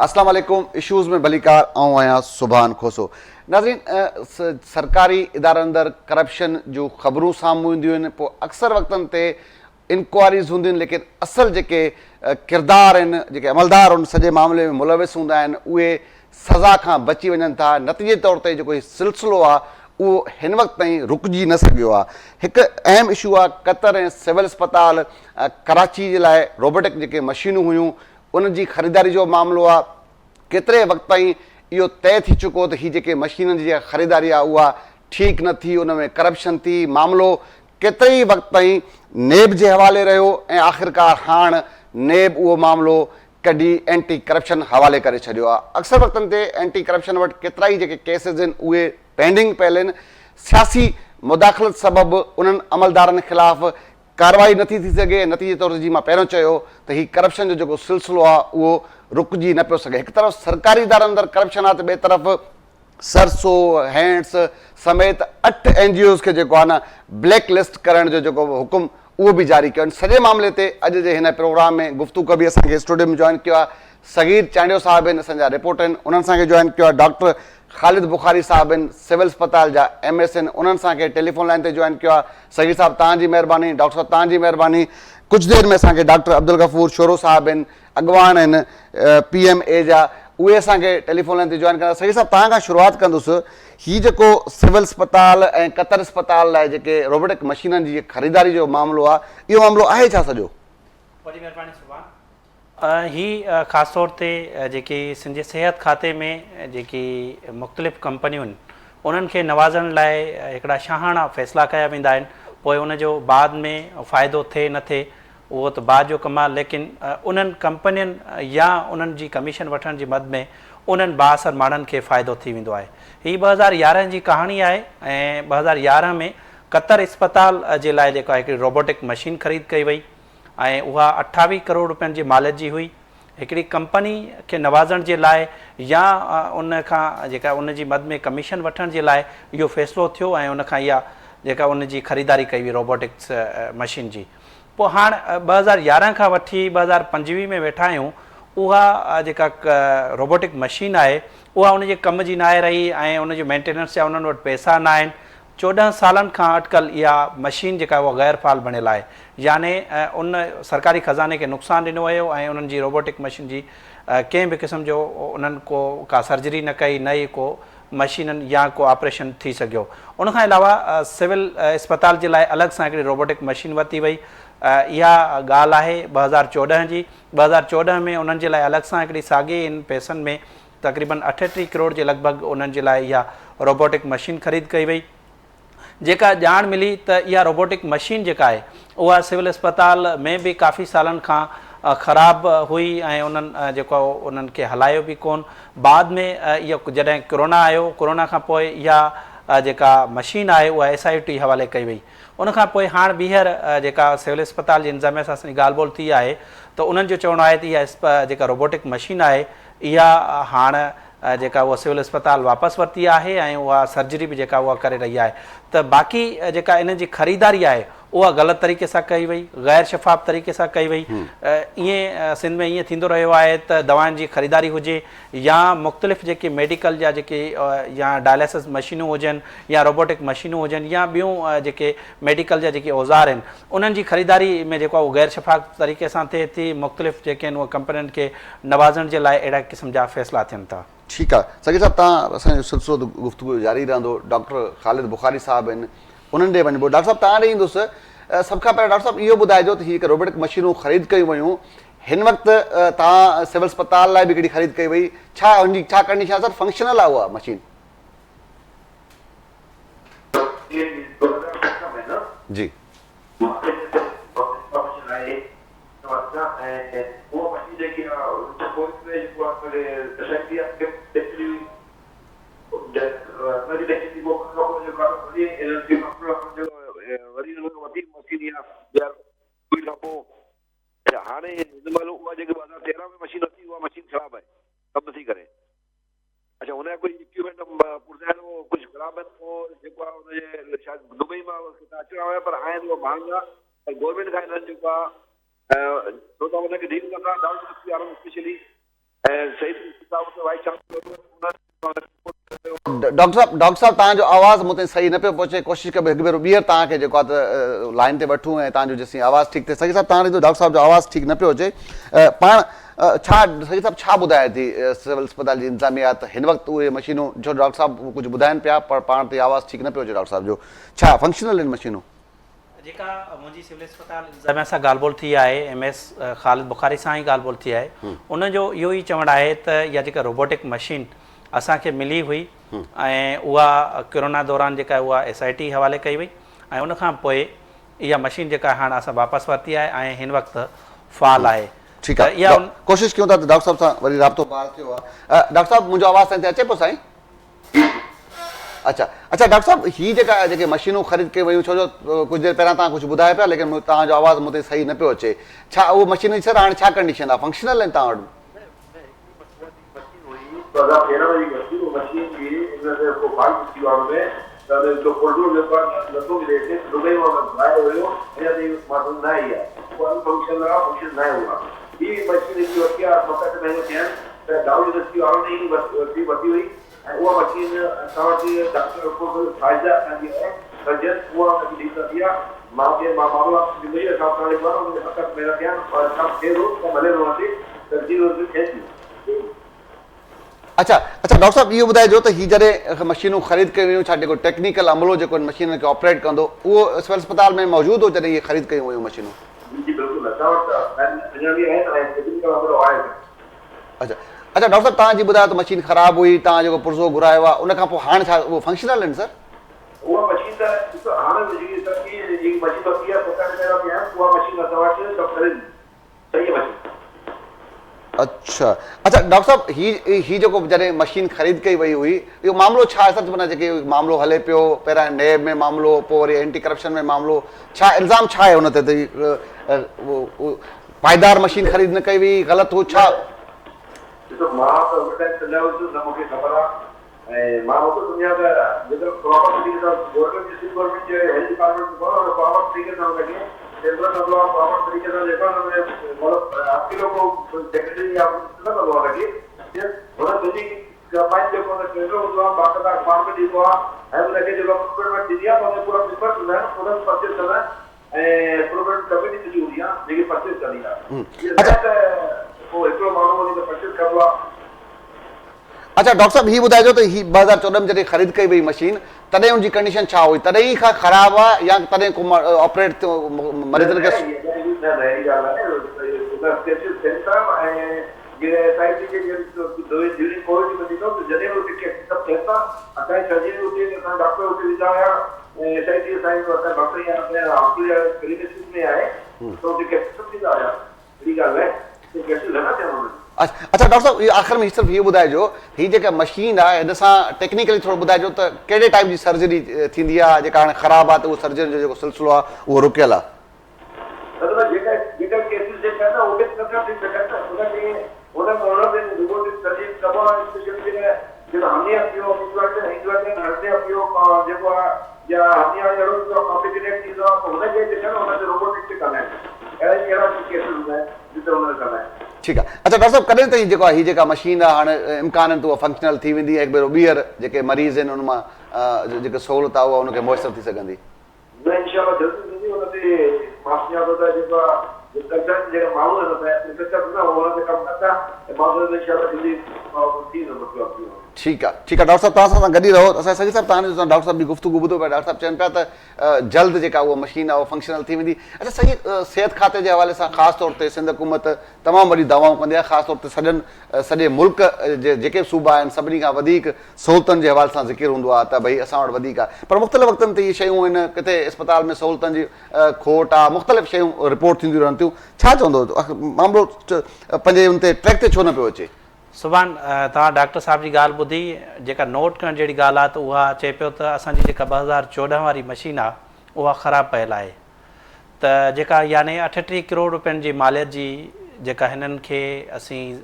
اسلام عليڪم اشوز ۾ ڀليڪار آئون آهيان سبحان کوسو ناظرين سرڪاري ادارن اندر ڪرپشن جون خبرون سامهون اينديون آهن پوء اڪثر وقتن تي انڪوائريز هونديون آهن ليڪن اصل جيڪي ڪردار آهن جيڪي عملدار ان سڄي معاملي ۾ ملوث هوندا آهن اهي سزا کان بچي وڃن ٿا نتيجي طور تي جيڪو هي سلسلو آهي اهو هن وقت تائين رڪجي نه سگهيو آهي هڪ اهم اشو آهي قطر ۽ سول اسپتال ڪراچي جي لاء روبوٽڪ جيڪي مشينون هيون ان جي خريداري جو معاملو آهي، ڪيتري وقت تائين اهو طئي ٿي چڪو ته هي جيڪي مشينن جي جيڪا خريداري آهي اها ٺيڪ نه ٿي، ان ۾ ڪرپشن ٿي، معاملو ڪيتري ئي وقت تائين نيب جي حوالي رهيو ۽ آخرڪار هاڻ نيب اهو معاملو ڪڍي اينٽي ڪرپشن حوالي ڪري ڇڏيو آهي. اڪثر وقتن تي اينٽي ڪرپشن وٽ ڪيترائي جيڪي ڪيسز آهن اهي پينڊنگ پيل آهن، سياسي مداخلت سبب انهن عملدارن خلاف ڪارروائي نٿي ٿي سگهي ۽ نتيجي طور تي جيئن مان پهريون چيو ته هي ڪرپشن جو جيڪو سلسلو آهي اهو رڪجي نه پيو سگهي. هڪ طرف سرڪاري ادارن اندر ڪرپشن آهي ته ٻئي طرف سرسو، هينڊس سميت اٺ اين جي اوز کي جيڪو آهي نه بليڪ لسٽ ڪرڻ جو جيڪو حڪم اهو به جاري ڪيو. ان سڄي معاملي تي اڄ جي هن پروگرام ۾ گفتگو ڪبي. اسان کي اسٽوڊيو ۾ جوائن ڪيو آهي صغير چانڊيو صاحب آهن اسان جا رپورٽر آهن انهن اسان کي جوائن ڪيو آهي ڊاڪٽر خالد بخاري صاحب آهن سول اسپتال جا ايم ايس آهن انهن اسان کي ٽيليفون لائن تي جوائن ڪيو آهي صغير صاحب توهان جي مهرباني ڊاڪٽر صاحب توهان جي مهرباني ڪجهه دير ۾ اسان کي ڊاڪٽر عبدالغفور شورو صاحب آهن اڳواڻ آهن پي ايم اي جا اهي اسان کي ٽيليفون لائن تي جوائن ڪندا صغير صاحب توهان کان شروعات ڪندس هي جيڪو سول اسپتال ۽ قطر اسپتال لاء جيڪي روبوٽڪ مشينن جي خريداري جو معاملو آهي اهو معاملو آهي ڇا سڄو؟ وڏي مهرباني سبحان. هي خاص طور تي جيڪي سنڌ جي صحت کاتي ۾ جيڪي مختلف ڪمپنيون آهن انهن کي نوازڻ لاء هڪڙا شاهاڻا فيصلا ڪيا ويندا آهن پوء ان جو بعد ۾ فائدو ٿئي نه ٿئي اهو ته بعد جو ڪم آهي ليڪن انهن ڪمپنين يا انهن جي ڪميشن وٺڻ جي مد ۾ انهن بااثر ماڻهن کي فائدو ٿي ويندو آهي. هي 2011 جي ڪهاڻي آهي ۽ 2011 ۾ قطر اسپتال جي لاء جيڪا هڪڙي روبوٽڪ مشين خريد ڪئي وئي ۽ اها اٺاويهه ڪروڙ روپين جي ماليت جي هئي. هڪڙي ڪمپني کي نوازڻ جي لاء يا ان کان جيڪا ان جي مد ۾ ڪميشن وٺڻ جي لاء اهو فيصلو ٿيو ۽ ان کان اها جيڪا ان جي خريداري ڪئي وئي روبوٽڪس مشين جي. پوء هاڻ 2011 کان وٺي 2025 ۾ ويٺا آهيون اها جيڪا روبوٽڪ مشين آهي اها ان جي ڪم جي ناهي رهي ۽ ان جو مينٽيننس جا انهن وٽ پئسا ناهن 14 سالن کان اٽڪل اها مشين جيڪا اها غير فعال بڻيل آهي يعني ان سرڪاري خزاني کي نقصان ڏنو ويو ۽ انهن جي روبوٽڪ مشين جي ڪنهن به قسم جو انهن ڪو ڪا سرجري نه ڪئي نه ئي ڪو مشينن يا ڪو آپريشن ٿي سگهيو ان کان علاوه سول اسپتال جي لاء الڳ سان هڪڙي روبوٽڪ مشين ورتي وئي اها ڳالهه آهي 2014 جي 2014 ۾ انهن جي لاء الڳ سان هڪڙي ساڳي ان پئسن ۾ تقريبن 38 ڪروڙ جي لڳ ڀڳ انهن جي لاء اها روبوٽڪ مشين خريد ڪئي وئي جيڪا ڄاڻ ملي ته اها روبوٽڪ مشين جيڪا آهي اها سول اسپتال ۾ به ڪافي سالن کان خراب هئي ۽ انهن جيڪو انهن کي هلايو به ڪون بعد ۾ اهو جڏهن ڪرونا آيو ڪرونا کان پوء اها جيڪا مشين آهي اها ايس I ٽي حوالي ڪئي وئي ان کان پوء هاڻ ٻيهر جيڪا سول اسپتال جي انتظاميه سان اسان جي ڳالهه ٻولهه ٿي آهي ته انهن جو چوڻ آهي ته اها جيڪا روبوٽڪ مشين آهي اها هاڻ جيڪا اها سول اسپتال واپس ورتي آهي ۽ اها سرجري به جيڪا اها ڪري رهي آهي ته باقي جيڪا انهن جي خريداري آهي اها غلط طريقي سان ڪئي وئي غير شفاف طريقي سان ڪئي وئي ائين سنڌ ۾ ائين ٿيندو رهيو آهي ته دوائن جي خريداري هجي يا مختلف جيڪي ميڊيڪل جا جيڪي يا ڊائليسس مشينون هجن يا روبوٽڪ مشينون هجن يا ٻيون جيڪي ميڊيڪل جا جيڪي اوزار آهن انهن جي خريداري ۾ جيڪو آهي اهو غير شفاف طريقي سان ٿئي ٿي، مختلف جيڪي آهن اهي ڪمپنين کي نوازڻ جي لاء اهڙا قسم جا فيصلا ٿين ٿا. ٺيڪ آهي سگهي صاحب توهان اسان جو سلسلو ته گفتگو جو جاري رهندو ڊاڪٽر خالد بخاري صاحب آهن انهن ڏي وڃبو ڊاڪٽر صاحب توهان ڏي ايندس سڀ کان پهريان ڊاڪٽر صاحب اهو ٻڌائجو ته هي جيڪي روبوٽڪ مشينون خريد ڪيون ويون هن وقت توهان سول اسپتال لاء به هڪڙي خريد ڪئي وئي ڇا هن جي ڇا ڪنڊيشن آهي سر فنڪشنل آهي اها مشين؟ جي. اڇا هن جا ڪجهه اڪيوپمينٽ پرزا آهن اهو ڪجهه خراب آهن پوء جيڪو آهي ان جي شايد دبئي مان ڪٿان اچڻا هيا پر آهن اهي مهانگا پر گورنمينٽ کان هنن جيڪو آهي ڇو ته هن کي ڊيل ڪندا ڊائون ملڪ وارن اسپيشلي ۽ سعيد صاحب اتي وائيس چانسلر هو انهن ڊاڪٽر صاحب ڊاڪٽر صاحب توهان جو آواز مون تائين صحيح نه پيو پهچي ڪوشش ڪبو هڪ ڀيرو ٻيهر توهان کي جيڪو آهي ته لائين تي وٺون ۽ توهان جو جيسين آواز ٺيڪ ٿئي سگهي صاحب توهان ڏسو ڊاڪٽر صاحب جو آواز ٺيڪ نه پيو اچي پاڻ ڇا سگهي صاحب ڇا ٻڌائي ٿي سول اسپتال جي انتظاميا ته هن وقت اهي مشينون ڇو ڊاڪٽر صاحب ڪجهه ٻڌائن پيا پر پاڻ تي آواز ٺيڪ نه پيو اچي ڊاڪٽر صاحب جو ڇا فنڪشنل آهن مشينون؟ جيڪا منهنجي سول اسپتال انتظاميا سان ڳالهه ٻولهه ٿي آهي ايم ايس خالد بخاري سان ئي ڳالهه ٻولهه ٿي آهي ان جو اهو ئي چوڻ آهي ته اها جيڪا روبوٽڪ مشين اسان کي ملي هئي ۽ اها ڪرونا دوران جيڪا اها ايس I ٽي حوالي ڪئي وئي ۽ ان کان پوء اها مشين جيڪا هاڻ اسان واپس ورتي آهي ۽ هن وقت فعال آهي ٺيڪ آهي ڪوشش ڪيون ٿا ته ڊاڪٽر صاحب سان وري رابطو بحال ٿيو آهي ڊاڪٽر صاحب منهنجو آواز سائين تي اچي پيو سائين اچھا اچھا ڊاڪٽر صاحب هي جيڪا جيڪي مشينون خريد ڪيون ويون ڇو جو ڪجهه دير پهريان توهان ڪجهه ٻڌايو پيا ليڪن توهان جو آواز مون تائين صحيح نه پيو اچي ڇا اهو مشين جي سر هاڻي ڇا ڪنڊيشن آهي فنڪشنل آهن توهان وٽ؟ ۽ اها مشين اسان وٽ ڊاڪٽر پروفيسر ساجده اسان جي آهي سرجن اها ان کي ڏئي سگهندي آهي مان کي مان معاملا جمعي جو حساب سان لکيو آهي ان کي 7 8 مهينا ٿيا آهن پر ڪم ٿئي ٿو ڪم هلي ٿو ان تي سرجري ان تي ٿئي ٿي. اڇا اڇا ڊاڪٽر صاحب اهو ٻڌائجو ته هي جڏهن مشينون خريد ڪيون ويون ڇا جيڪو ٽيڪنيڪل عملو جيڪو ان مشينن کي آپريٽ ڪندو اهو سول اسپتال ۾ موجود هو جڏهن اهي خريد ڪيون ويون مشينون؟ جي جي بلڪل اسان وٽ اڃا به آهن ۽ ٽيڪنيڪل عملو آهي. اچا اچا ڊاڪٽر صاحب توهان جي ٻڌايو ته مشين خراب هئي توهان جيڪو پرزو گهرايو آهي ان کان پوء هاڻ ڇا اهو فنڪشنل آهن سر؟ اها مشين ته ڏسو هاڻ جيڪي سر جي جيڪي مشين ورتي آهي 7 اٺ مهينا ٿيا آهن اها مشين اسان وٽ ڪم ڪري ٿي صحيح آهي مشين. اڇا اڇا ڊاڪٽر صاحب هي هي جيڪو جڏهن مشين خريد ڪئي وئي هئي اهو معاملو ڇا آهي سر معنيٰ جيڪي معاملو هلي پيو پهريان نيب ۾ معاملو پوء وري اينٽي ڪرپشن ۾ معاملو ڇا الزام ڇا آهي ان تي ته پائيدار مشين خريد نه ڪئي وئي غلط هو ڇا؟ ڏسو مان ته ان ٽائيم ته نه هيس نه مونکي خبر آ ۽ مان اهو ٿو سمجهان ته جيڪر پراپر طريقي سان گورنمينٽ جي سنڌ گورنمينٽ جي هيلٿ ڊپارٽمينٽ جيڪو آ نه پراپر طريقي سان ان کي ٽينڊر ڪندو آ پراپر طريقي سان جيڪو آ نه ان ۾ مطلب اڪيلو ڪو سيڪريٽري يا نه ڪندو آ ان کي هن سڄي ڪمبائن جيڪو ان ٽينڊر هوندو آ باقاعده اخبار ۾ ڏيندو آ ۽ ان کي جيڪو پروڪيورمينٽ ٿيندي آ ته ان پورا پيپرس هوندا آهن انهن پرچيز ڪندا آهن ۽ پروڪيورمينٽ ڪميٽي سڄي هوندي آ جيڪي پرچيز ڪندي آ جيئن نه ته ڪو هڪڙو ماڻهو وڃي ته پرچيز ڪندو آ. اڇا ڊاڪٽر صاحب هي ٻڌائجو ته هي 2014 ۾ جڏهن خريد ڪئي وئي مشين تڏهن ان جي ڪنڊيشن ڇا هئي تڏهن ئي کان خراب آ يا تڏهن ڪو آپريٽ ٿيو نه مريضن نه کي. نه نه اهڙي ڳالهه ناهي ان اسڪيچز ٿين ٿا ۽ جيئن ايس I ٽي جي ڊيورنگ ڪووڊ ۾ ڏنو ته جڏهن به اتي ڪيس سڀ ٿين ٿا اسان جي سرجري اتي اسان جا ڊاڪٽر اتي ويندا هيا ۽ ايس I ٽي اسان جو اسان ڊاڪٽر يا اسان جا هاسپيٽل جا پريمسز ۾ آهي ته اتي ڪيسز سڀ ٿيندا هيا اهڙي ڳالهه ناهي اتي ڪيسز گهڻا ٿيا آهن. اڇا ڊاڪٽر صاحب اهو آخر ۾ صرف اهو ٻڌائجو هي جيڪا مشين آهي هن سان ٽيڪنيڪلي ٿورو ٻڌائجو ته ڪهڙي ٽائيپ جي سرجري ٿيندي آهي جيڪا هاڻي خراب آهي ته اهو سرجري جو جيڪو سلسلو آهي اهو رڪيل آهي. مطلب جيڪا جيڪا ڪيسز جيڪا آهن نه اهي نه ٿا ٿي سگهن نه ان کي ان ان تي روبوٽڪ سرجري ڪبو آهي اسپيشلي جيڪا جيڪا هرنيا ٿيو انگلينڊ هرنيا ٿيو جيڪو آهي يا هرنيا اهڙو ٿيندو آهي ڪامپليڪيٽيڊ ٿيندو آهي پوء هن کي جيڪا نه هن تي روبوٽڪ تي ڪندا آهن اهڙا اهڙا ڪيسز هوندا آهن جتي هن تي ڪندا آهن. ٺيڪ آهي اڇا ڊاڪٽر صاحب ڪڏهن تائين جيڪو آهي هي جيڪا مشين آهي هاڻي امڪان آهن ته اها فنڪشنل ٿي ويندي ۽ هڪ ڀيرو ٻيهر جيڪي مريض آهن ان مان جيڪي سهولت آهي اها ان کي ميسر ٿي سگهندي. نه انشاء الله جلدي ٿيندي ان تي مان سمجهان ٿو ته جيڪو آ ڪنسرن جيڪا ماڻهو آهن اسان جا پروفيسر نه هو ان تي ڪم ڪن ٿا ۽ مان سمجهان ٿو انشاء الله جلدي ٿي ويندو مسئلو حل ٿي ويندو. ٺيڪ آ ٺيڪ آ ڊاڪٽر صاحب توهان سان گڏ ئي رهو اسان سگهي صاحب توهان جو ڊاڪٽر صاحب جي گفتگو ٻڌو پيا ڊاڪٽر صاحب چون پيا ته جلد جيڪا اها مشين آ اها فنڪشنل ٿي ويندي اڇا سگهي صحت کاتي جي حوالي سان خاص طور تي سنڌ حڪومت تمام وڏي دعوائون ڪندي آهي خاص طور تي سڄن سڄي ملڪ جي جيڪي به صوبا آهن سڀني کان وڌيڪ سهولتن جي حوالي سان ذڪر هوندو آهي ته ڀئي اسان وٽ وڌيڪ آهي پر مختلف وقتن تي اهي شيون آهن ڪٿي اسپتال ۾ سهولتن جي کوٽ آهي مختلف شيون رپورٽ ٿينديون رهن ٿيون ڇا چوندو معاملو پنهنجي ان تي ٽريڪ تي ڇو نه پيو اچي؟ سبحان توهان ڊاڪٽر صاحب جي ڳالهه ٻڌي جيڪا نوٽ ڪرڻ جهڙي ڳالهه آهي ته اها چئي پيو ته اسان جي جيڪا 2014 واري مشين آهي اها خراب پيل آهي ته جيڪا يعني 38 ڪروڙ روپين جي ماليت جي جيڪا هنن کي اسين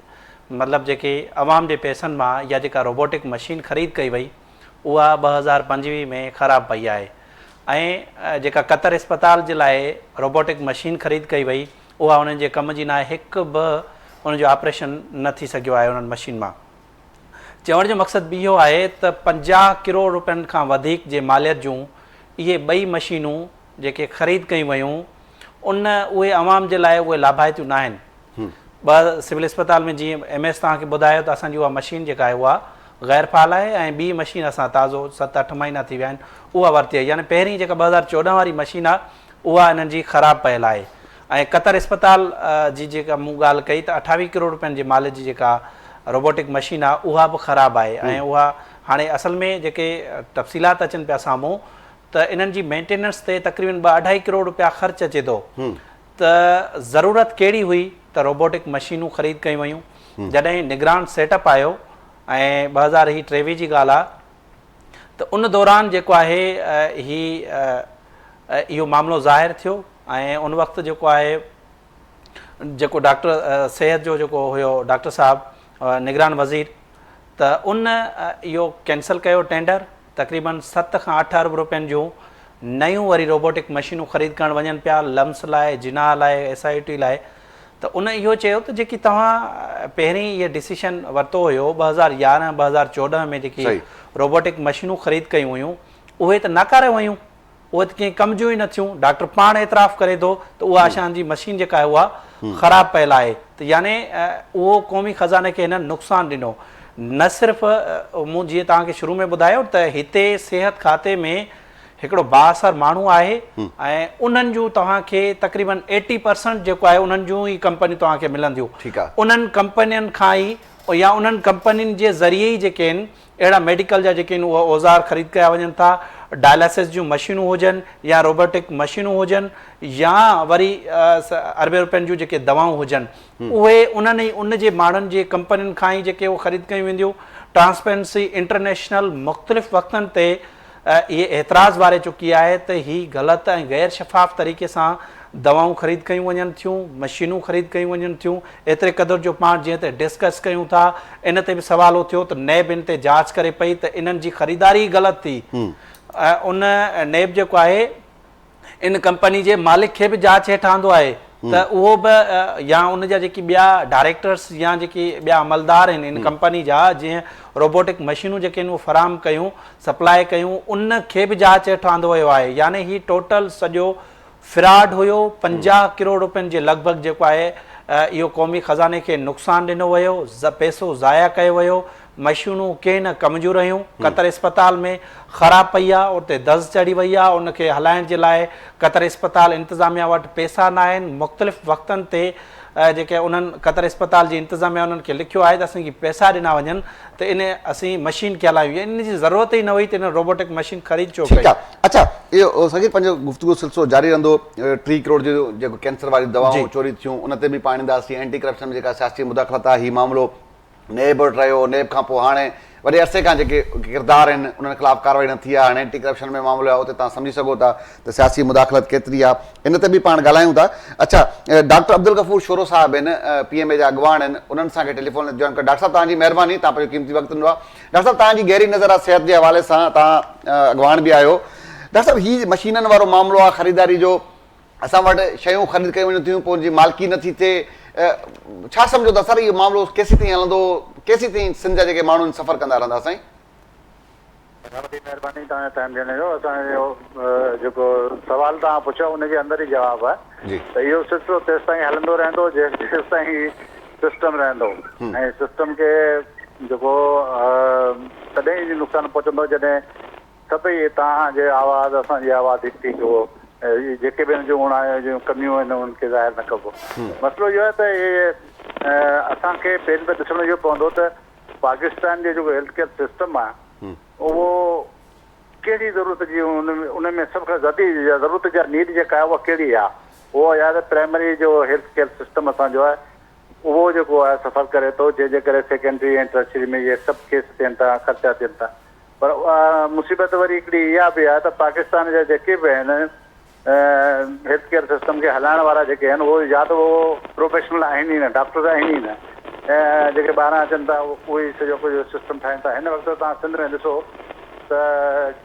مطلب جيڪي عوام جي پئسن مان يا جيڪا روبوٽڪ مشين خريد ڪئي وئي اها 2025 ۾ خراب پئي آهي ۽ جيڪا قطر اسپتال جي لاء روبوٽڪ مشين خريد ڪئي وئي اها انهن جي ڪم جي ناهي هڪ به ان جو آپريشن نه ٿي سگهيو آهي انهن مشين مان. چوڻ جو مقصد به اهو آهي ته 50 ڪروڙ روپين کان وڌيڪ جي ماليت جون اهي ٻئي مشينون جيڪي خريد ڪيون ويون ان اهي عوام جي لاء اهي لاڀائتيون ناهن. ٻه سول اسپتال ۾ جيئن ايم ايس توهان کي ٻڌايو ته اسان جي اها مشين جيڪا آهي اها غير فعال آهي ۽ ٻي مشين اسان تازو ست اٺ مهينا ٿي ويا آهن اها ورتي آهي يعني پهرين جيڪا 2014 واري مشين آهي اها انهن جي خراب پيل آهي ۽ قطر اسپتال جي جيڪا مون ڳالهه ڪئي ته 28 ڪروڙ روپين جي ماليت جي جيڪا روبوٽڪ مشين آهي اها به خراب آهي ۽ اها هاڻي اصل ۾ جيڪي تفصيلات اچن پيا سامهون ته انهن جي مينٽيننس تي تقريبن ٻه اڍائي ڪروڙ روپيا خرچ اچي ٿو ته ضرورت ڪهڙي هئي ته روبوٽڪ مشينون خريد ڪيون ويون جڏهن نگران سيٽ اپ آيو ۽ 2000 هي 23 جي ڳالهه آهي ته ان دوران جيڪو آهي هي اهو معاملو ظاهر ٿيو ۽ ان وقت جيڪو آهي جيڪو ڊاڪٽر صحت جو جيڪو هيو ڊاڪٽر صاحب نگران وزير ته ان اهو ڪينسل ڪيو ٽينڊر تقريبن 7 کان 8 ارب روپين جون نيون وري روبوٽڪ مشينون خريد ڪرڻ وڃن پيا لمس لاء جناح لاء ايس I ٽي لاء ته ان اهو چيو ته جيڪي توهان پهرين اهي ڊسيشن ورتو هيو 2011 2014 ۾ جيڪي روبوٽڪ مشينون خريد ڪيون هيون اهي ته ناڪاره ويون اهي ته ڪنهن ڪم جون ئي نه ٿيون. ڊاڪٽر پاڻ اعتراف ڪري ٿو ته اها اسان جي مشين جيڪا آهي اها خراب پيل آهي ته يعني اهو قومي خزاني کي هنن نقصان ڏنو. نه صرف مون جيئن توهان کي شروع ۾ ٻڌايو ته هتي صحت کاتي ۾ هڪڙو بااثر ماڻهو آهي ۽ انهن جون توهان کي تقريبن ايٽي پرسنٽ جيڪو آهي انهن جون ئي ڪمپنيون توهان کي ملنديون. انهن ڪمپنين کان ئي يا انهن ڪمپنين جي ذريعي ئي جيڪي آهن اهڙا ميڊيڪل جا جيڪي آهن اهي اوزار خريد ڪيا وڃن ٿا، ڊائلاسز جون مشينون هجن يا روبوٽڪ مشينون هجن يا وري اربين روپين جون جيڪي دوائون هجن اهي انهن ئي ان جي ماڻهن جي ڪمپنين کان ئي جيڪي اهي خريد ڪيون وينديون. ٽرانسپيرنسي انٽرنيشنل مختلف وقتن تي اهي اعتراض واري چڪي آهي ته هي غلط ۽ غير شفاف طريقي سان دوائون خريد ڪيون وڃن ٿيون، مشينون خريد ڪيون وڃن ٿيون، ايتري قدر جو پاڻ جنهن تي ڊسڪس ڪيون ٿا ان تي به سوال اٿيو ته نيب ان تي جاچ ڪري پئي ته انهن جي خريداري ئي غلط ٿي ان نيب جيڪو آهي ان ڪمپني جي مالڪ کي به جاچ هيٺ آندو آهي ته اهو به يا ان جا جيڪي ٻيا ڊائريڪٽرس يا جيڪي ٻيا عملدار آهن ان ڪمپني جا جنهن روبوٽڪ مشينون جيڪي آهن اهي فراهم ڪيون سپلاء ڪيون ان کي به جاچ هيٺ آندو ويو آهي يعني هي ٽوٽل سڄو فراڊ هيو، 50 ڪروڙ روپين جي لڳ ڀڳ جيڪو آهي اهو قومي خزاني کي نقصان ڏنو ويو، پئسو ضايع ڪيو ويو، مشينون ڪنهن نه ڪم جون رهيون، قطر اسپتال ۾ خراب پئي آ، اتي دز چڙهي وئي آ، ان کي هلائڻ جي لاء قطر اسپتال انتظاميا وٽ پئسا ناهن، مختلف وقتن تي جيڪي انهن قطر اسپتال جي انتظاميا انهن کي لکيو آهي ته اسان کي پئسا ڏنا وڃن ته ان اسين مشين کي هلايون يا ان جي ضرورت ئي نه هئي ته انهن روبوٽڪ مشين خريد ڇو ٺيڪ ڪئي. آ اڇا اهو صغير پنهنجو گفتگو سلسلو جاري رهندو 3 ڪروڙ جو جيڪو ڪينسر واريون دوائون چوري ٿيون ان تي به پاڻ اينداسين اينٽي ڪرپشن ۾ جيڪا سياسي مداخلت آ هي معاملو نيب وٽ رهيو نيب کان پوء هاڻي وڏي عرصي کان جيڪي ڪردار آهن انهن خلاف ڪارروائي نه ٿي آهي هاڻي اينٽي ڪرپشن ۾ معاملو آهي اتي توهان سمجهي سگهو ٿا ته سياسي مداخلت ڪيتري آهي ان تي به پاڻ ڳالهايون ٿا اڇا ڊاڪٽر عبدالغفور شورو صاحب آهن پي ايم اي جا اڳواڻ آهن انهن سان کي ٽيليفون تي جوائن ڪيو ڊاڪٽر صاحب توهان جي مهرباني توهان پنهنجو قيمتي وقت ڏنو آهي ڊاڪٽر صاحب توهان جي گهري نظر آهي صحت جي حوالي سان توهان اڳواڻ به آهيو ڊاڪٽر صاحب هي مشينن وارو معاملو آهي خريداري جو اسان وٽ شيون خريد ڪيون وڃن ٿيون پوء ان جي مالڪي نه ٿي ٿئي ڇا سمجهو ٿا سر اهو معاملو ڪيسين تائين هلندو ڪيسين تائين سنڌ جا جيڪي ماڻهو آهن سفر ڪندا رهندا سائين. وڏي مهرباني توهان جو ٽائيم ڏيڻ جو اسان جو جيڪو سوال توهان پڇيو ان جي اندر ئي جواب آهي ته اهو سلسلو تيستائين هلندو رهندو جيستائين هي سسٽم رهندو ۽ سسٽم کي جيڪو تڏهن ئي نقصان پهچندو جڏهن سڀئي توهان جي آواز اسان جي آواز هڪ ٿي ڪبو ۽ جيڪي به هن جون اوڻايون جون ڪميون آهن انهن کي ظاهر نه ڪبو. مسئلو اهو آهي ته اهي اسان کي پهرين ته ڏسڻو اهو پوندو ته پاڪستان جو جيڪو هيلٿ ڪيئر سسٽم آهي اهو ڪهڙي ضرورت جي ان ان ۾ سڀ کان زيادي ضرورت جا نيڊ جيڪا آهي اها ڪهڙي آهي اهو آهي ته پرائمري جو هيلٿ ڪيئر سسٽم اسان جو آهي اهو جيڪو آهي سفر ڪري ٿو جنهن جي ڪري سيڪنڊري ۽ ٽرشري ۾ اهي سڀ ڪيس ٿين ٿا خرچا ٿين ٿا پر اها مصيبت وري هڪڙي اها به آهي ته پاڪستان جا جيڪي به آهن هيلٿ ڪيئر سسٽم کي هلائڻ وارا جيڪي آهن اهي يا ته اهو پروفيشنل آهن ئي نه ڊاڪٽرز آهن ئي نه ۽ جيڪي ٻاهران اچن ٿا اهي ئي سڄو ڪجهه سسٽم ٺاهين ٿا هن وقت توهان سنڌ ۾ ڏسو ته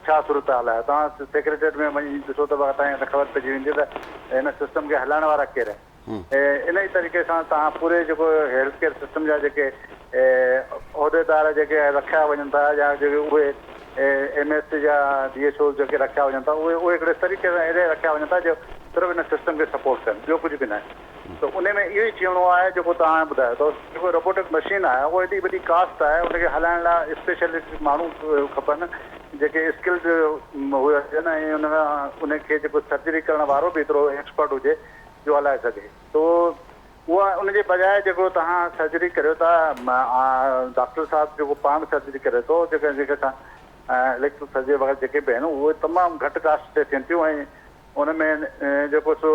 ڇا صورتحال آهي توهان سيڪريٽريٽ ۾ وڃي ڏسو ته توهان کي خبر پئجي ويندي ته هن سسٽم کي هلائڻ وارا ڪير آهن. ان ئي طريقي سان توهان پوري جيڪو هيلٿ ڪيئر سسٽم جا جيڪي عهديدار جيڪي رکيا وڃن ٿا يا جيڪي اهي ايم ايس يا ڊي ايڇ اوز جيڪي رکيا وڃن ٿا اهي اهي هڪڙي طريقي سان اهڙي رکيا وڃن ٿا جو صرف ان سسٽم کي سپورٽ ڪن ٻيو ڪجهه به ناهي ته ان ۾ اهو ئي ٿيڻو آهي جيڪو توهان ٻڌايو ته جيڪو روبوٽڪ مشين آهي اهو ايڏي وڏي ڪاسٽ آهي ان کي هلائڻ لاء اسپيشلسٽ ماڻهو کپن جيڪي اسڪلڊ هجن ۽ ان ان کي جيڪو سرجري ڪرڻ وارو به ايترو ايڪسپرٽ هجي جو هلائي سگهي تو اها ان جي بجاء جيڪو توهان سرجري ڪريو ٿا ڊاڪٽر صاحب جيڪو پاڻ سرجري ڪري ٿو جيڪا جيڪي اسان اليڪٽو سرجري وغيره جيڪي به آهن اهي تمام گهٽ ڪاسٽ تي ٿين ٿيون ۽ ان ۾ جيڪو سو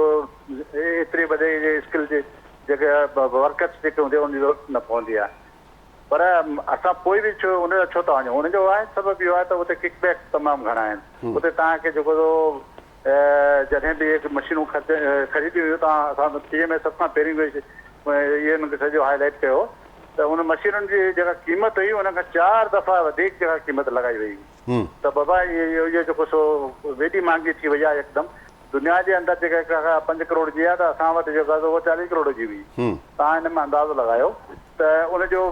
ايتري وڏي اسڪل جي جيڪي ورڪرس جيڪي هوندي ان جي ضرورت نه پوندي آهي پر اسان پوء به ڇو ان ڏانهن ڇو ٿا وڃون؟ ان جو واحد سبب اهو آهي ته اتي ڪڪ بيڪس تمام گهڻا آهن. اتي توهان کي جيڪو سو جڏهن به اهي مشينون خرچ خريديون ويون توهان اسان پي ايم اي سڀ کان پهرين اهي ان کي سڄو هاء لائيٽ ڪيو ته ان مشينن جي جيڪا قيمت هئي ان کان چار دفعا وڌيڪ جيڪا قيمت لڳائي وئي هئي ته بابا اهو جيڪو سو ويڏي مهانگي ٿي وئي آهي يڪدم دنيا جي اندر جيڪا پنج ڪروڙ جي آهي ته اسان وٽ جيڪا سو اها چاليهه ڪروڙ جي هئي توهان ان مان اندازو لڳايو ته ان جو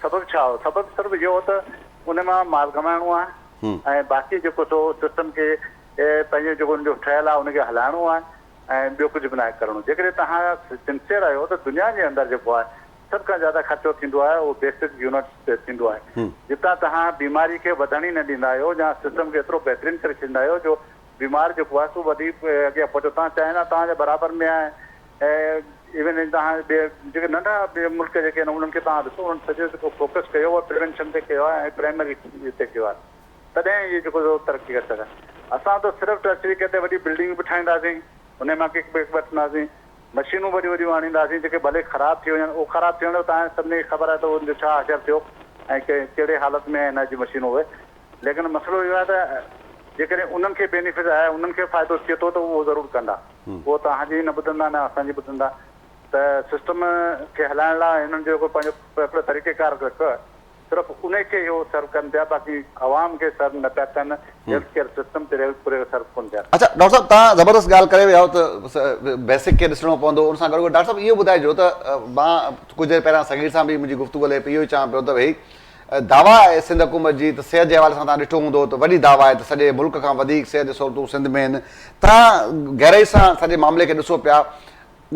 سبب ڇا هو؟ سبب صرف اهو هو ته ان مان مال ڪمائڻو آهي ۽ باقي جيڪو سو سسٽم کي پنهنجو جيڪو ان جو ٺهيل آهي ان کي هلائڻو آهي ۽ ٻيو ڪجهه به ناهي ڪرڻو. جيڪڏهن توهان سنسيئر آهيو ته دنيا جي اندر جيڪو آهي سڀ کان زياده خرچو ٿيندو آهي اهو بيسڪ يونٽس تي ٿيندو آهي جتان توهان بيماري کي وڌڻ ئي نه ڏيندا آهيو يا سسٽم کي ايترو بهترين ڪري ڇڏيندا آهيو جو بيمار جيڪو آهي سو وڌيڪ اڳيان پهچو توهان چائنا توهان جي برابر ۾ آهي ۽ ايون توهان ٻئي جيڪي ننڍا ٻئي ملڪ جيڪي آهن انهن کي توهان ڏسو انهن سڄو جيڪو فوڪس ڪيو اهو پريونشن تي ڪيو آهي ۽ پرائمري تي ڪيو آهي تڏهن اهي جيڪو سو ترقي ڪري سگهن اسان ته صرف ٽرشري ڪتي وڏي بلڊنگ به ٺاهينداسين انهي مان ڪڪ بيڪ وٺنداسين مشينون وڏيون وڏيون آڻينداسين جيڪي ڀلي خراب ٿي وڃن اهو خراب ٿيڻ جو توهان سڀني کي خبر آهي ته ان جو ڇا حشر ٿيو ۽ ڪهڙي حالت ۾ آهن اڄ مشينون اهي ليڪن مسئلو اهو آهي ته جيڪڏهن انهن کي بينيفٽ آهي انهن کي فائدو ٿئي ٿو ته اهو ضرور ڪندا اهو توهان جي نه ٻڌندا نه اسان جي ٻڌندا ته سسٽم کي هلائڻ لاء هنن جو جيڪو پنهنجو هڪڙو طريقيڪار رکيو آهي صرف انهي کي اهو سرو ڪن پيا باقي عوام کي سرو نه پيا ڪن هيلٿ ڪيئر سسٽم تي پوري سرو ڪون پيا ڪن. اڇا ڊاڪٽر صاحب توهان زبردست ڳالهه ڪري ويا آهيو ته بيسڪ کي ڏسڻو پوندو ان سان گڏوگڏ ڊاڪٽر صاحب اهو ٻڌائجو ته مان ڪجهه دير پهريان صغير سان به منهنجي گفتگو هلي پئي اهو ئي چوان پيو ته ڀئي دعويٰ آهي سنڌ حڪومت جي ته صحت جي حوالي سان توهان ڏٺو هوندو ته وڏي دعويٰ آهي ته سڄي ملڪ کان وڌيڪ صحت جون سهولتون سنڌ ۾ آهن توهان گهرائي سان سڄي معاملي کي ڏسو پيا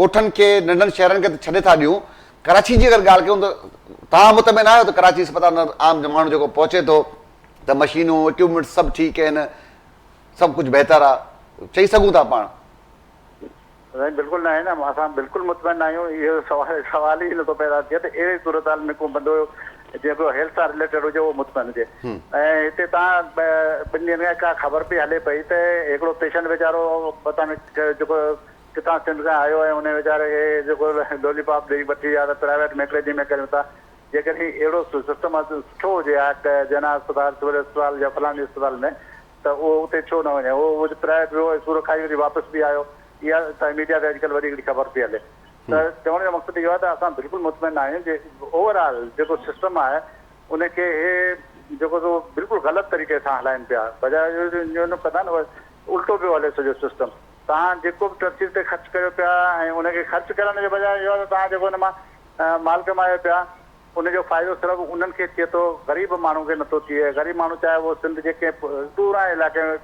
ڳوٺن کي ننڍن شهرن کي ته ڇڏي ٿا ڏيون ڪراچي جي اگر ڳالهه ڪيون ته توهان مطمئن آهيو ته ڪراچي اسپتال اندر عام ماڻهو جيڪو پهچي ٿو ته مشينون اڪوپمينٽ سڀ ٺيڪ آهن سڀ ڪجهه بهتر آهي چئي سگهون ٿا پاڻ. سائين بلڪل ناهي نه اسان بلڪل مطمئن ناهيون اهو سوال سوال ئي نٿو پيدا ٿئي ته اهڙي صورتحال ۾ ڪو بندو جيڪو هيلٿ سان رليٽيڊ هجي اهو مطمئن هجي ۽ هتي تان ٻن ڏينهن کان ڪا خبر پئي هلي پئي ته هڪڙو پيشنٽ ويچارو پتا نه جيڪو ڪٿان سنڌ کان آيو ۽ ان ويچاري کي جيڪو لولي پاپ ڏئي وٺي ويا ته پرائيويٽ ۾ هڪڙي ڏينهن ۾ ڪريون ٿا جيڪڏهن اهڙو سسٽم سٺو هجي ها ته جناح اسپتال سول اسپتال يا فلاڻي اسپتال ۾ ته اهو اتي ڇو نه وڃي؟ اهو پرائيويٽ ويو ۽ سور کائي وري واپس به آيو. اها ته ميڊيا تي اڄڪلهه وڏي هڪڙي خبر پئي هلي. ته چوڻ جو مقصد اهو آهي ته اسان بلڪل مطمئن نه آهيون جي اوور آل جيڪو سسٽم آهي ان کي هي جيڪو سو بلڪل غلط طريقي سان هلائين پيا بجاء جو نه ڪندا نه الٽو پيو هلي سڄو سسٽم. توهان جيڪو به ٽرسيز تي خرچ ڪريو پيا ۽ ان کي خرچ ڪرڻ جي بجاء اهو آهي ته توهان جيڪو ان مان مال ڪمايو پيا ان جو فائدو صرف انهن کي ٿئي ٿو، غريب ماڻهو کي نٿو ٿئي. غريب ماڻهو چاهي اهو سنڌ جي ڪنهن ڏورانهين علائقي ۾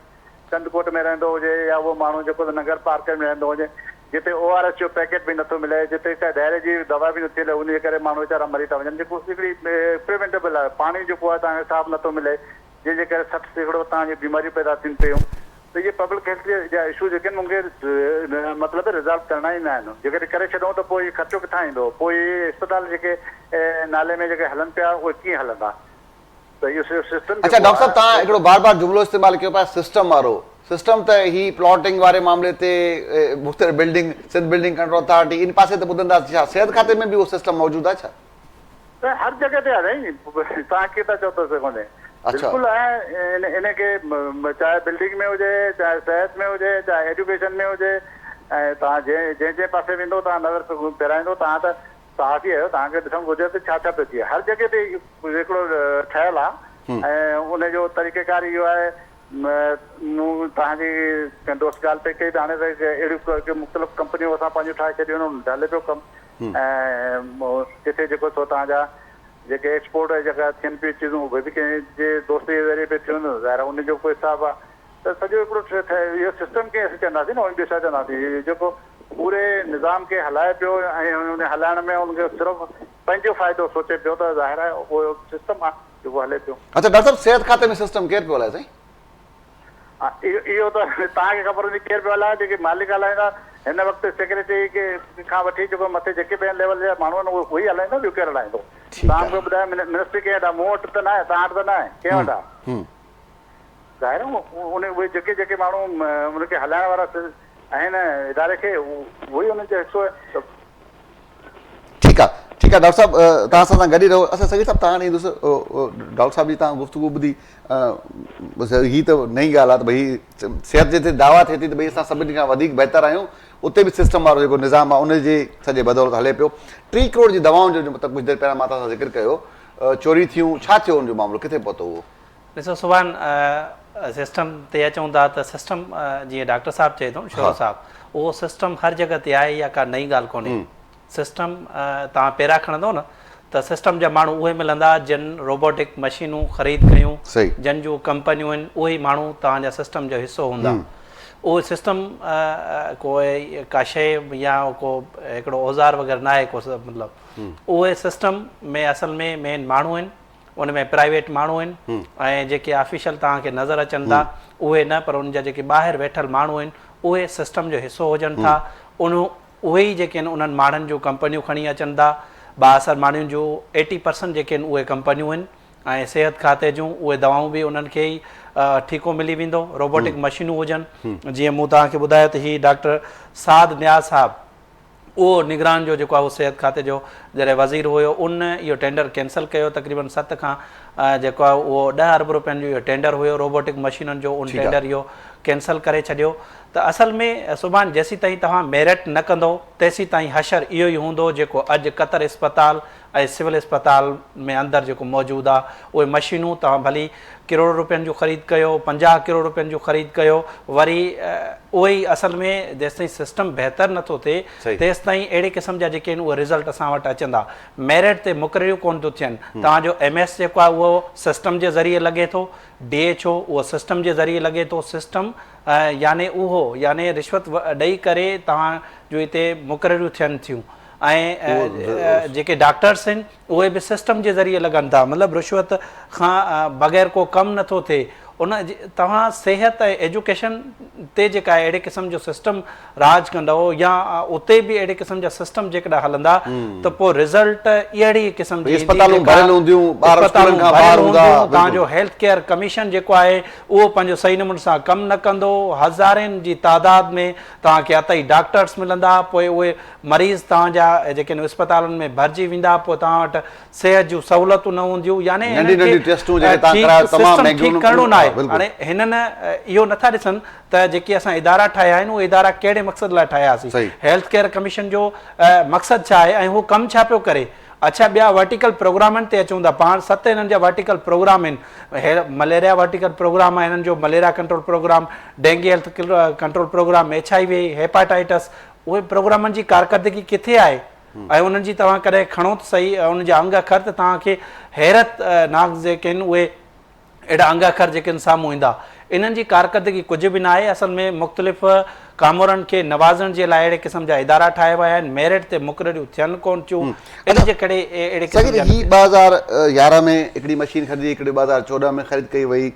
ڪنڌڪوٽ ۾ رهندو هجي يا اهو ماڻهو جيڪو ننگر پارڪر ۾ رهندو هجي، جتي او آر ايس جو پيڪيٽ به نٿو ملي، جتي ڪا ڊائري جي دوا به نٿي ملي، ان جي ڪري ماڻهو ويچارا مري ٿا وڃن، جيڪو هڪڙي پريونٽيبل آهي. پاڻي جيڪو آهي توهان کي صاف نٿو ملي، جنهن جي ڪري 60% توهان جون بيماريون پيدا ٿين پيون ته اهي پبلڪ هيلٿ جا اشو جيڪي آهن ان کي مطلب ريزالو ڪرڻا ئي نه آهن جيڪڏهن ڪري ڇڏيون ته پوء خرچو ڪٿان ايندو پوء اهي اسپتال جيڪي نالي ۾ جيڪي هلن پيا اهي ڪيئن هلندا ته اهو سڄو سسٽم اڇا جيڪو ڊاڪٽر صاحب آهي توهان هڪڙو بار بار جملو استعمال ڪيو پيا سسٽم وارو سسٽم ته هي پلاٽنگ واري معاملي تي مختلف building Sindh building control authority ان پاسي ته ٻڌنداسين ڇا صحت کاتي ۾ به اهو سسٽم موجود آهي ڇا؟ ته هر جڳهه تي آهي سائين توهان ڪيئن ٿا چئو ته ڪونهي بلڪل آهي ان کي چاهي بلڊنگ ۾ هجي چاهي صحت ۾ هجي چاهي ايجوڪيشن ۾ هجي ۽ توهان جنهن جنهن جنهن پاسي ويندو توهان نظر ڦيرائيندو توهان ته صحافي آهيو توهان کي ڏسڻ گهرجي ته ڇا ڇا پيو ٿئي هر جڳهه تي هڪڙو ٺهيل آهي ۽ ان جو طريقيڪار اهو آهي مون توهان جي ڪنهن دوست ڳالهه پئي ڪئي ته هاڻي ته اهڙيون ڪي مختلف ڪمپنيون اسان پنهنجون ٺاهي ڇڏيون آهن ان هلي پيو ڪم ۽ ڪٿي جيڪو سو توهان جا جيڪي ايڪسپورٽ جيڪا ٿين پيون چيزون اهي به ڪنهن جي دوست جي ذريعي پئي ٿيون ظاهر آهي ان جو ڪو حساب آهي ته سڄو هڪڙو اهو سسٽم کي اسين چونداسين نه ٻيو ڇا چونداسين جيڪو پوري نظام کي هلائي پيو ۽ ان هلائڻ ۾ ان کي صرف پنهنجو فائدو سوچي پيو ته ظاهر آهي اهو سسٽم آهي جيڪو هلي پيو. اڇا ڊاڪٽر صاحب صحت کاتي ۾ سسٽم ڪير پيو هلائي سائين؟ اهو ته توهان کي خبر هوندي ڪير پيو هلائي جيڪي مالڪ هلائيندا هن وقت سيڪريٽري کي کان وٺي جيڪو مٿي جيڪي به ليول جا ماڻهو آهن اهي ئي هلائيندا ٻيو ڪير هلائيندو توهان مون کي ٻڌايو منسٽري ڪنهن وٽ آهي مون وٽ ته ناهي توهان وٽ ته ناهي ڪنهن وٽ آهي ظاهر آهي ان اهي جيڪي جيڪي ماڻهو ان کي هلائڻ وارا آهن اداري کي اهي ئي انهن جو حصو آهي ته ٺيڪ آ ٺيڪ آ ڊاڪٽر صاحب توهان اسان سان گڏ ئي رهو اصل سگير صاحب توهان ڏي ايندس ڊاڪٽر صاحب جي توهان گفتگو ٻڌي هي ته نئين ڳالهه آ ته ڀئي صحت جتي دعويٰ ٿئي ٿي ته ڀئي اسان سڀني کان وڌيڪ بهتر آهيون اتي به سسٽم وارو جيڪو نظام آ ان جي سڄي بدولت هلي پيو 30 ڪروڙ جي دوائن جو مطلب ڪجهه دير پهريان مان توهان سان ذڪر ڪيو چوري ٿيون ڇا ٿيو ان جو معاملو ڪٿي پهتو اهو؟ ڏسو سبحان سسٽم تي اچون ٿا ته سسٽم جيئن ڊاڪٽر صاحب چئي ٿو شورو صاحب اهو سسٽم هر جڳهه تي آهي اها ڪا نئين ڳالهه ڪونهي سسٽم توهان پيرا کڻندو نه ته سسٽم جا ماڻهو اهي ملندا جن روبوٽڪ مشينون خريد ڪيون جن جون ڪمپنيون آهن اهي ماڻهو توهان جا سسٽم جو حصو هوندا اهو سسٽم ڪو ڪا شيء يا ڪو هڪڙو اوزار وغيره ناهي ڪو مطلب اهي سسٽم ۾ اصل ۾ مين ماڻهو آهن ان ۾ پرائيويٽ ماڻهو آهن ۽ جيڪي آفيشل توهان کي نظر اچن ٿا اهي نه پر ان جا جيڪي ٻاهر ويٺل ماڻهو آهن اهي سسٽم جو حصو هجن ٿا ان اهي ئي جيڪي آهن انهن ماڻهن جون ڪمپنيون کڻي اچن ٿا بااثر ماڻهن جون ايٽي پرسنٽ جيڪي آهن اهي ڪمپنيون آهن ۽ صحت کاتي جون اهي دوائون به انهن کي ئي ٺيڪو ملي ويندو روبوٽڪ مشينون هجن جيئن مون توهان کي ٻڌايو ته هي ڊاڪٽر سعد نياز صاحب اهو نگران جو جيڪو آهي اهو صحت کاتي جو جڏهن وزير هيو ان اهو ٽينڊر ڪينسل ڪيو تقريبن ست کان جيڪو آهي اهو ڏهه ارب روپين جو اهو ٽينڊر هيو روبوٽڪ مشينن جو ان ٽينڊر اهو ڪينسل ڪري ڇڏيو ته اصل ۾ سڀان جيسين تائين توهان ميرٽ نه ڪندو تيسين تائين حشر اهو ئي هوندو جيڪو اڄ قطر اسپتال ۽ سول اسپتال ۾ اندر جيڪو موجود آ اهي مشينون توهان ڀلي ڪروڙ روپين جون خريد ڪيو 50 ڪروڙ روپين جون خريد ڪيو وري اهي ئي اصل ۾ جيستائين سسٽم بهتر نٿو ٿئي تيستائين اهڙي قسم جا جيڪي آهن اهي رزلٽ اسان وٽ اچندا ميرٽ تي مقرريون ڪون ٿيون ٿين توهان جو ايم ايس جيڪو آهي اهو سسٽم جي ذريعي لڳي ٿو ڊي ايڇ او اهو سسٽم جي ذريعي لڳي ٿو سسٽم يعني اهو يعني رشوت ڏئي ڪري توهان جو هتي مقرريون ٿين ٿيون ۽ جيڪي ڊاڪٽرس آهن اهي به سسٽم جي ذريعي لڳن ٿا مطلب رشوت کان بغير ڪو ڪم نٿو ٿئي ان توهان صحت ۽ ايجوڪيشن تي جيڪا اهڙي قسم جو سسٽم راڄ ڪندو يا اتي به اهڙي قسم جا سسٽم جيڪڏهن هلندا ته پوء رزلٽ اهڙي قسم جي اسپتالون ڀريل هونديون ٻار اسڪولن کان ٻاهر هوندا توهان جو هيلٿ ڪيئر ڪميشن جيڪو آهي اهو پنهنجو صحيح نموني سان ڪم نه ڪندو هزارين جي تعداد ۾ توهان کي اتئي ڊاڪٽرس ملندا پوء اهي مريض توهان جا جيڪي آهن اسپتالن ۾ ڀرجي ويندا پوء توهان وٽ صحت جون سهولتون نه هونديون يعني ننڍي هنن کي ننڍي ٽيسٽون جيڪي توهان ڪرايو تمام سسٽم مهنگيون ٺيڪ ڪرڻو ناهي بلڪل هاڻي هنن اهو نٿا ڏسن ته جيڪي اسان ادارا ٺاهيا آهن اهي ادارا ڪهڙي مقصد لاء ٺاهياسين صحيح. هيلٿ ڪيئر ڪميشن جو مقصد ڇا آهي ۽ هو ڪم ڇا پيو ڪري اڇا ٻيا ورٽيڪل پروگرامن تي اچون ٿا پاڻ ست هنن جا ورٽيڪل پروگرام آهن مليريا ورٽيڪل پروگرام آهي هنن جو malaria control programme dengue health control programme H I V hepatitis اهي پروگرامن جي ڪارڪردگي ڪٿي آهي ۽ انهن جي توهان ڪڏهن کڻو ته سهي انهن جا انگ اکر ته توهان کي حيرت ناڪ جيڪي آهن اهي اهڙا انگ اکر جيڪي آهن سامهون ايندا انهن جي ڪارڪردگي ڪجهه به ناهي اصل ۾ مختلف ڪامورن کي نوازڻ جي لاء اهڙي قسم جا ادارا ٺاهيا ويا آهن ميرٽ تي مقرريون ٿين ڪونه ٿيون ان جي ڪري اهڙي قسم جا هي 2011 ۾ هڪڙي مشين خريدي هڪڙي 2014 ۾ خريد ڪئي وئي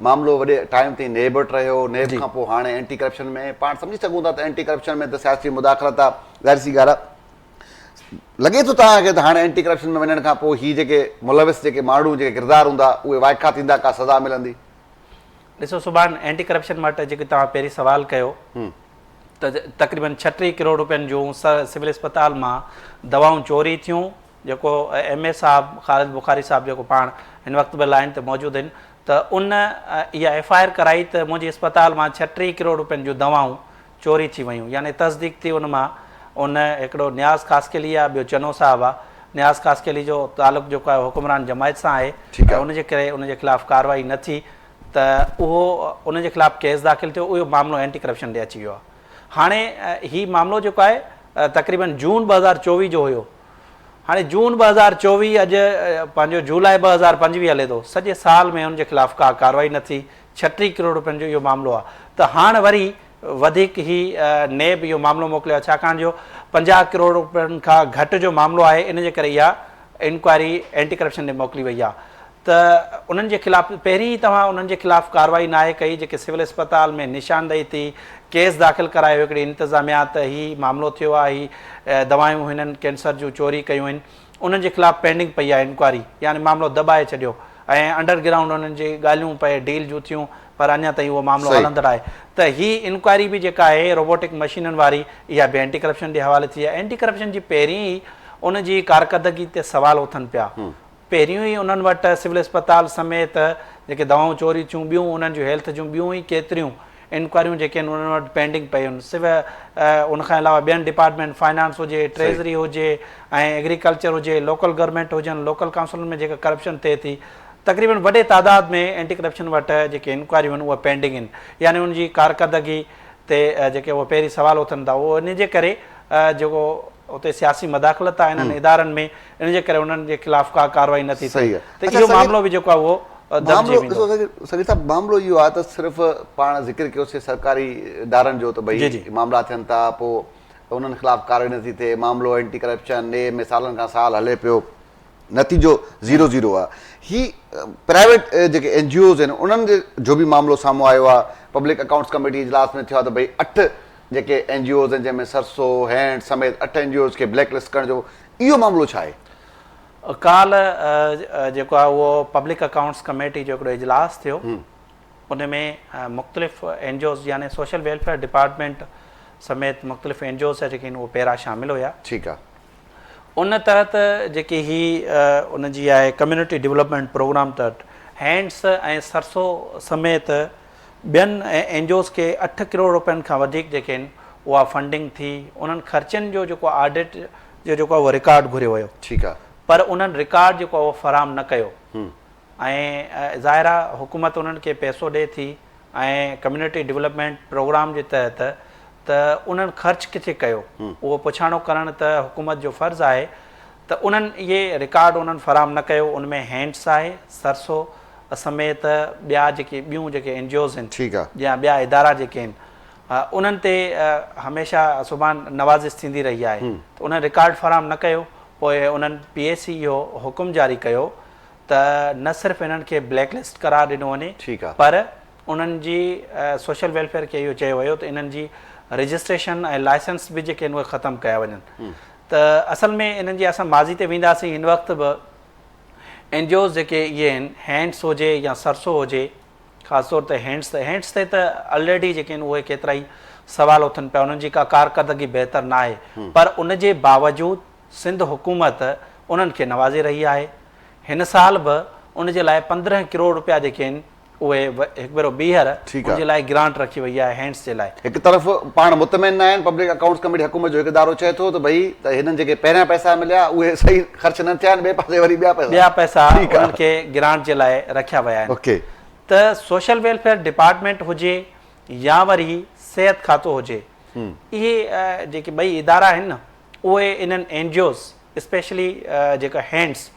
معاملو وڏي ٽائيم تائين نيب وٽ رهيو، نيب کان پوء هاڻي اينٽي ڪرپشن ۾ پاڻ سمجهي سگهون ٿا ته اينٽي ڪرپشن ۾ ته سياسي مداخلت آ ظاهر سي ڳالهه آ لڳي ٿو توهان کي ته هاڻي اينٽي ڪرپشن ۾ وڃڻ کان پوء هي جيڪي ملوث جيڪي ماڻهو جيڪي ڪردار هوندا اهي وائکا ٿيندا ڪا سزا ملندي؟ ڏسو سڀان اينٽي ڪرپشن وٽ جيڪي توهان پهرين سوال ڪيو ته تقريبن 36 ڪروڙ روپين جون سول اسپتال مان دوائون چوري ٿيون جيڪو ايم اي صاحب خالد بخاري صاحب جيڪو پاڻ هن وقت به لائين تي موجود آهن ته ان اها ايف I R ڪرائي ته منهنجي اسپتال مان 36 ڪروڙ روپين جون دوائون چوري ٿي ويون يعني تصديق ٿي ان مان ان هڪڙو نياز خاصخيلي آهي ٻيو چنو صاحب آهي نياز خاصخيلي جو تعلق جيڪو آهي حڪمران جماعت سان آهي ۽ ان جي ڪري ان جي خلاف ڪارروائي نه ٿي. ته اهو ان جي خلاف ڪيس داخل ٿيو اهو معاملو اينٽي ڪرپشن ڏي اچي ويو آهي هاڻي هي معاملو جيڪو آهي تقريبن جون 2024 جو هيو هاڻي جون 2024 اڄ پنهنجو جولاء 2025 هلي ٿو سڄي سال ۾ ان جي خلاف ڪا ڪارروائي نه ٿي 36 ڪروڙ روپين جو اهو معاملو آهي ته هاڻ وري وڌيڪ هي نيب اهو معاملو موڪليو آهي ڇاڪاڻ جو 50 ڪروڙ روپين کان گهٽ جو معاملو آهي ان جي ڪري اها انڪوائري اينٽي ڪرپشن ڏي موڪلي وئي آهي ته انهن جي خلاف پهرين ئي توهان انهن جي خلاف ڪارروائي ناهي ڪئي جيڪي سول اسپتال ۾ نشاندهي ٿي ڪيس داخل ڪرايو هڪڙي انتظاميا ته هي معاملو ٿيو آهي هي دوائون هنن ڪينسر جون چوري ڪيون آهن انهن جي خلاف پينڊنگ پئي آهي انڪوائري يعني معاملو دٻائي ڇڏيو ۽ انڊر گرائونڊ انهن جي ڳالهيون پئي ڊيل جون ٿيون پر اڃا تائين اهو معاملو هلندڙ آهي ته هي انڪوائري به جيڪا آهي روبوٽڪ مشينن واري اها به اينٽي ڪرپشن جي حوالي ٿي آهي اينٽي ڪرپشن جي پهرين ئي ان جي ڪارڪردگي تي سوال اٿن پيا پهريون ئي انهن وٽ سول اسپتال سميت جيڪي دوائون چوري ٿيون ٻيون انهن جون هيلٿ جون ٻيون ئي ڪيتريون انڪوائريون جيڪي آهن انهن وٽ پينڊنگ پيون آهن سواء ان کان علاوه ٻين ڊپارٽمينٽ فائنانس هجي ٽريزري هجي ۽ ايگريڪلچر هجي لوڪل گورنمينٽ هجن لوڪل ڪائونسلن ۾ جيڪا ڪرپشن ٿئي ٿي تقريبن وڏي تعداد ۾ اينٽي ڪرپشن وٽ جيڪي انڪوائريون آهن اهي پينڊنگ آهن يعني ان جي ڪارڪردگي تي جيڪي اهي پهرين سوال اٿن ٿا اهو ان جي ڪري جيڪو اتي سياسي مداخلت آهي انهن ادارن ۾ ان جي ڪري انهن جي خلاف ڪا ڪارروائي نه ٿي ٿئي ته اهو معاملو به جيڪو آهي اهو دٻجي ويندو. صغير صاحب معاملو اهو آهي ته صرف پاڻ ذڪر ڪيوسي سرڪاري ادارن جو ته ڀئي معاملا ٿين ٿا پوء انهن خلاف ڪارروائي نه ٿي ٿئي معاملو اينٽي ڪرپشن نيب ۾ سالن کان سال هلي پيو نتيجو زيرو زيرو آهي هي پرائيويٽ جيڪي اين جي اوز آهن انهن جو به معاملو سامهون آيو آهي پبلڪ اڪائونٽس ڪميٽي اجلاس ۾ ٿيو آهي ته ڀئي اٺ جيڪي اين جي اوز آهن جنهن ۾ سرسو، هينڊ سميت اٺ اين جي اوز کي بليڪ لسٽ ڪرڻ جو اهو معاملو ڇا آهي؟ ڪالهه جيڪو آهي اهو پبلڪ اڪائونٽس ڪميٽي جو هڪڙو اجلاس ٿيو ان ۾ مختلف اين جي اوز يعني سوشل ويلفيئر ڊپارٽمينٽ سميت مختلف اين جي اوز جا جيڪي آهن اهي پيرا شامل هيا. ٺيڪ آهي. ان تحت جيڪي هي ان جي آهي ڪميونٽي ڊولپمينٽ پروگرام تحت هينڊس ۽ سرسو سميت ٻين اين جي اوز کي اٺ ڪروڙ روپين کان وڌيڪ جيڪي آهن اها فنڊنگ ٿي انهن خرچن جو جيڪو آڊٽ جو جيڪو آهي اهو رڪارڊ گهريو ويو ٺيڪ آهي. پر انهن رڪارڊ جيڪو آهي اهو فراهم نه ڪيو ۽ ظاهر آهي حڪومت انهن کي پئسو ڏئي ٿي ۽ ڪميونٽي ڊولپمينٽ پروگرام جي تحت ته انهن خرچ ڪٿي ڪيو اهو پڇاڻو ڪرڻ ته حڪومت جو فرض آهي ته انهن اهي رڪارڊ انهن فراهم نه ڪيو ان ۾ هينڊس آهي سرسو سميت ٻيا جيڪي ٻيون جيڪي اين جي اوز آهن ٺيڪ آ. يا ٻيا ادارا جيڪي آهن انهن تي هميشه سبحان نوازش ٿيندي رهي آهي ته انهن رڪارڊ فراهم نه ڪيو پوء انهن پي اي سي اهو حڪم جاري ڪيو ته نه صرف انهن کي بليڪ لسٽ قرار ڏنو وڃي ٺيڪ آ. پر انهن جي سوشل ويلفيئر کي اهو چيو ويو ته انهن جي رجسٽريشن ۽ لائسنس به جيڪي آهن اهي ختم ڪيا وڃن ته اصل ۾ انهن جي اسان ماضي تي وينداسين هن وقت به اين جي اوز جيڪي اهي آهن هينڊس هجي يا سرسو هجي خاص طور تي هينڊس ته هينڊس تي ته الريڊي جيڪي آهن اهي ڪيترائي سوال اٿن پيا انهن جي ڪا ڪارڪردگي بهتر نه آهي پر ان جي باوجود سنڌ حڪومت انهن کي نوازي رهي آهي هن سال به ان جي لاء 15 ڪروڙ روپيا جيڪي آهن اهي هڪ ڀيرو ٻيهر ان جي لاء گرانٽ رکي وئي آهي هينڊس جي لاء. هڪ طرف پاڻ مطمئن نه آهن، پبلڪ اڪائونٽس ڪميٽي حڪومت جو هڪ ادارو چئي ٿو ته ڀئي ته هنن جيڪي پهريان پئسا مليا اهي صحيح خرچ نه ٿيا آهن ٻئي پاسي وري ٻيا پئسا ٻيا پئسا انهن کي گرانٽ جي لاء رکيا ويا آهن ته سوشل ويلفيئر ڊپارٽمينٽ هجي يا وري صحت کاتو هجي اهي جيڪي ٻئي ادارا آهن نه اهي انهن اين جي اوز اسپيشلي جيڪا هينڊس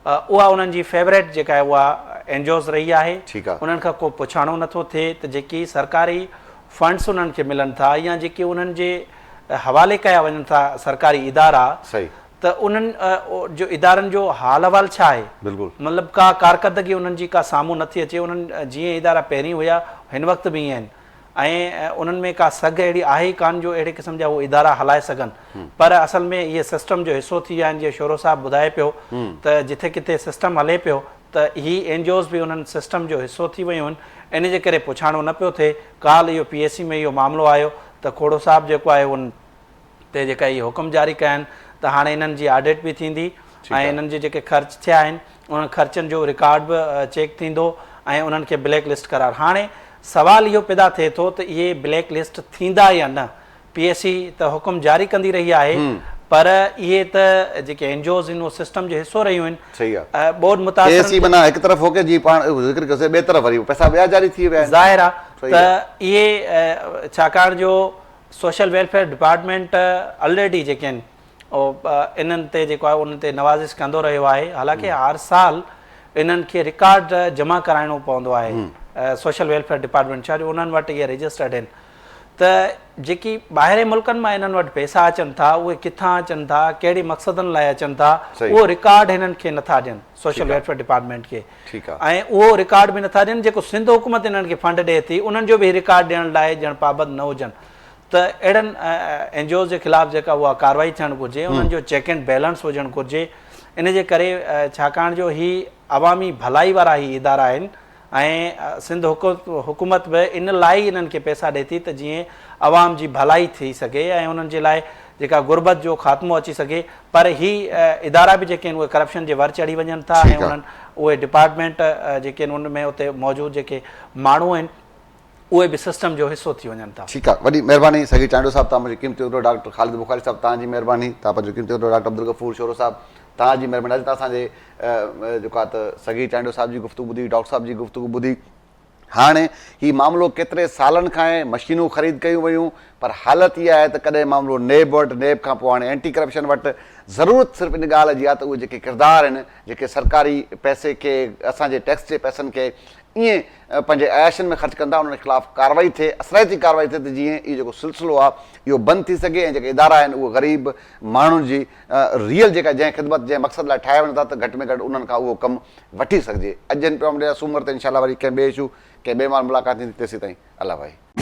اها انهن جي فيوريٽ جيڪا آهي اها اين جي اوز رهي آهي انهن کان ڪو پڇاڻو نٿو ٿئي ته جيڪي سرڪاري فنڊس انهن کي ملن ٿا يا جيڪي انهن جي حوالي ڪيا وڃن ٿا سرڪاري ادارا ته انهن جو ادارن جو حال احوال ڇا آهي مطلب ڪا ڪارڪردگي انهن جي ڪا سامهون نٿي اچي انهن جيئن ادارا پهرين هيا هن وقت به ائين آهن ۽ انهن ۾ ڪا سگهه اهڙي آهي ئي ڪانه جو اهڙي قسم جا هو ادارا هلائي سگهن پر اصل ۾ اهي سسٽم جو حصو ٿي ويا آهن جيئن شورو صاحب ٻڌائي پيو ته جٿي ڪٿي سسٽم هلي پيو ته هي اين جي اوز به انهن سسٽم جو حصو ٿي ويون آهن ان جي ڪري پڇاڻو نه پيو ٿئي ڪالهه اهو پي اي سي ۾ اهو معاملو آيو ته کوڙو صاحب جيڪو آهي ان تي جيڪا اهي حڪم جاري ڪيا آهن ته هاڻي انهن جي آڊٽ به ٿيندي ۽ انهن جي جيڪي خرچ ٿيا آهن انهن خرچن جو رڪارڊ به چيڪ ٿيندو ۽ انهن کي بليڪ لسٽ قرار هاڻي سوال اهو پيدا ٿئي ٿو ته اهي بليڪ لسٽ ٿيندا يا نه پي اي سي ته حڪم جاري ڪندي رهي آهي پر اهي ته جيڪي اين جي اوز آهن اهو سسٽم جو حصو رهيون آهن. صحيح آ. ٻوڏ متاثرن ڪي سي معنيٰ هڪ طرف هو ڪي جي پاڻ ذڪر ڪيوسي ٻئي طرف وري پئسا ٻيا جاري ٿي ويا آهن. ظاهر آ ته اهي ڇاڪاڻ جو سوشل ويلفيئر ڊپارٽمينٽ الريڊي جيڪي آهن انهن تي جيڪو آهي انهن تي نوازش ڪندو رهيو آهي حالانڪه هر سال انهن کي رڪارڊ جمع ڪرائڻو پوندو آهي سوشل ويلفيئر ڊپارٽمينٽ ڇا جو انهن وٽ اهي رجسٽرڊ آهن ته جيڪي ٻاهرين ملڪن مان انهن وٽ پئسا اچن ٿا اهي ڪٿان اچن ٿا ڪهڙي مقصدن لاء اچن ٿا اهو رڪارڊ هنن کي نٿا ڏين سوشل ويلفيئر ڊپارٽمينٽ کي ۽ اهو رڪارڊ به نٿا ڏين جيڪو سنڌ حڪومت انهن کي فنڊ ڏئي ٿي انهن جو به رڪارڊ ڏيڻ لاء ڄڻ پابند نه هجن ته اهڙن اين جي اوز جي خلاف جيڪا اها ڪارروائي ٿيڻ گهرجي انهن جو چيڪ اينڊ بيلنس هجڻ گهرجي ان جي ڪري ڇاڪاڻ جو هي عوامي ڀلائي وارا هي ادارا آهن ۽ سنڌ حڪومت به ان لاء ئي انهن کي پئسا ڏئي ٿي ته جيئن عوام جي ڀلائي ٿي سگهي ۽ انهن جي لاء جيڪا غربت جو خاتمو اچي سگهي پر هي ادارا به جيڪي آهن اهي ڪرپشن جي ور چڙهي وڃن ٿا ۽ انهن اهي ڊپارٽمينٽ جيڪي آهن ان ۾ اتي موجود جيڪي ماڻهو آهن اهي به سسٽم جو حصو ٿي وڃن ٿا. ٺيڪ آ وڏي مهرباني صغير چانڊيو صاحب توهان پنهنجو قيمتي وقت ڊاڪٽر خالد بخاري صاحب توهان جي مهرباني توهان پنهنجو قيمتي وقت ڊاڪٽر عبدالغفور شورو صاحب توهان جي مهرباني اڄ توهان اسان جي جيڪو آ ته صغير چانڊيو صاحب جي گفتگو ٻڌي ڊاڪٽر صاحب جي گفتگو ٻڌي هاڻي هي معاملو ڪيتري سالن کان آهي مشينون خريد ڪيون ويون پر حالت اها آهي ته ڪڏهن معاملو نيب وٽ نيب کان پوء هاڻي اينٽي ڪرپشن وٽ ضرورت صرف ان ڳالهه جي آهي ته اهي جيڪي ڪردار آهن جيڪي سرڪاري پئسي کي اسان جي ٽيڪس جي پئسن کي ائين پنهنجي عياشين ۾ خرچ ڪن ٿا انهن خلاف ڪارروائي ٿئي اثرائتي ڪارروائي ٿئي ته جيئن اهو جيڪو سلسلو آهي اهو بند ٿي سگهي ۽ جيڪي ادارا آهن اهي غريب ماڻهن جي ريئل جيڪا جنهن خدمت جنهن مقصد لاء ٺاهيا وڃن ٿا ته گهٽ ۾ گهٽ انهن کان اهو ڪم وٺي سگهجي. اڄ هن پروگرام ڏيندا سومر تي انشاء الله وري ڪنهن ٻئي اشو ڪنهن ٻئي مهل ملاقات ٿيندي تيسين تائين الله ڀائي.